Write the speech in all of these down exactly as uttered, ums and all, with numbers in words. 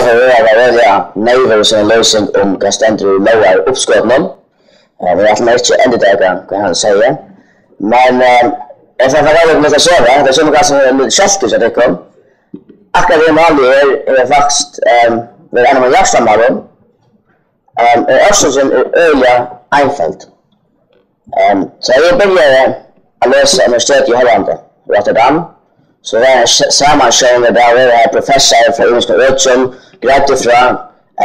Eg var veldig nervøs og løsing um hvat stendur í lógaruppskotinum. Eh, men eg ætli mær ikki at endurtaka hvat hann segði. Men eh, eg fari at fortelja tykkum eina søgu. Tað kemur kanska sum eitt lítið skelkur hjá tykkum. Akkurát tað málið er, er faktiskt eh, verið ein av mínum hjartamálum. Um, og orsøkin er øgiliga einføld. Um, so eg byrjaði at lesa á universiteti í Hollandi, Rotterdam. So var ein s- samansjónur, har var ein professari frá ymiskum økjum, greiddi frá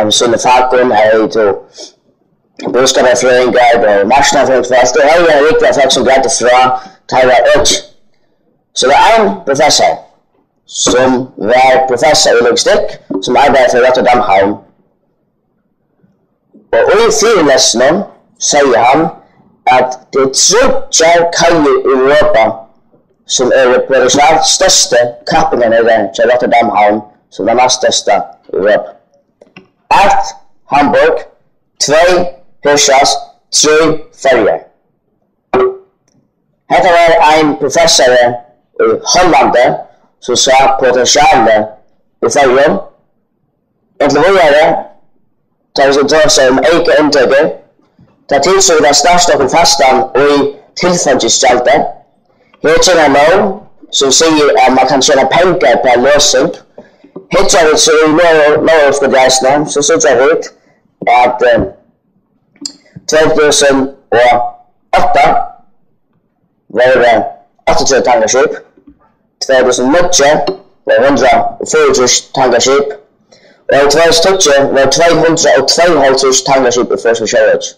um síni fakum, har hevði tú búskaparfrøðingar og marknaðarfrøðingar, og har hevði ein rúgva fólk sum greiddi frá teirra øki. So var ein professari, sum var professari í logistikk, sum arbeiðir fyri Rotterdam Havn. Og í fyrilestrinum segði hann, at tað eru tríggjar kaiir í Europa, sum eru potensielt størstu kappingarneytar hjá Rotterdam Havn, sum er næst størsta í Europa. Eitt Hamburg, tvey Hirtshals, trý Føroyar. Hetta var ein professari í Hollandi, sum sá potensialið í Føroyum. Inntil víðari, tá vit skulu tosa um eyka inntøkur, tað tilsigur at starta okkum fastan í tilfeingisgjaldi. Her kemur ein lóg, sum sigur, at mann kann tjena pengar per løsing. Hyggja vit so í norðurskotreisuna, so síggja vit, at eh, tvey túsund og átta vóru áttaogtretivu tangaskip, tvey túsund og níggju vóru hundrað og fýraogtrýss tangaskip, og í tvey túsund og tíggju vóru tvey hundrað og tveyoghálvtrýss tangaskip í føroyskum sjóøki.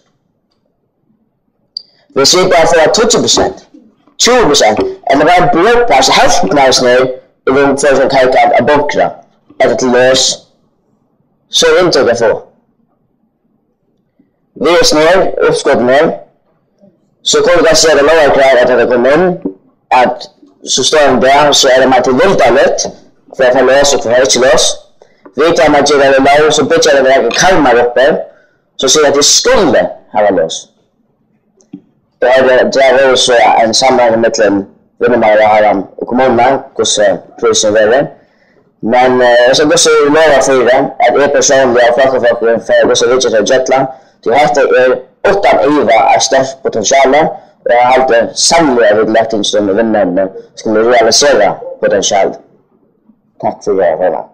Vit siga bara fyri tíggju prosent, tjúgu prosent, ella bara ein brotpart, helvtin av snø, í vórum føroyskum kaikum at bunkra, ella til løs, so er inntøk at fáa. Við hesum her uppskotinum, so kunnu vit seta lógarkravið, at hetta kom inn, at so stóran dag, so er tað meir til vildarligt, hvør fær lás og hvør fær ikki lás. Vit hava at gera við lóg, so byggja vit nakrar karmar uppi, so siga, at tey skulu hava lás. Og har er, tað er so ein samráð millum vinnumálaráðharran og kommununa, hvussu prísurin verður. Men eh, eg skal hvussu lova fyri, at eg persónliga og Fólkaflokkurin fara hvussu vitja til Gjølla, tí hetta er uttan iva eitt stórt potentiale, og eg haldi sanniliga, at vit løgtingsmenn og vinnumenn skulu realisera potentialið. Takk fyri, formaður.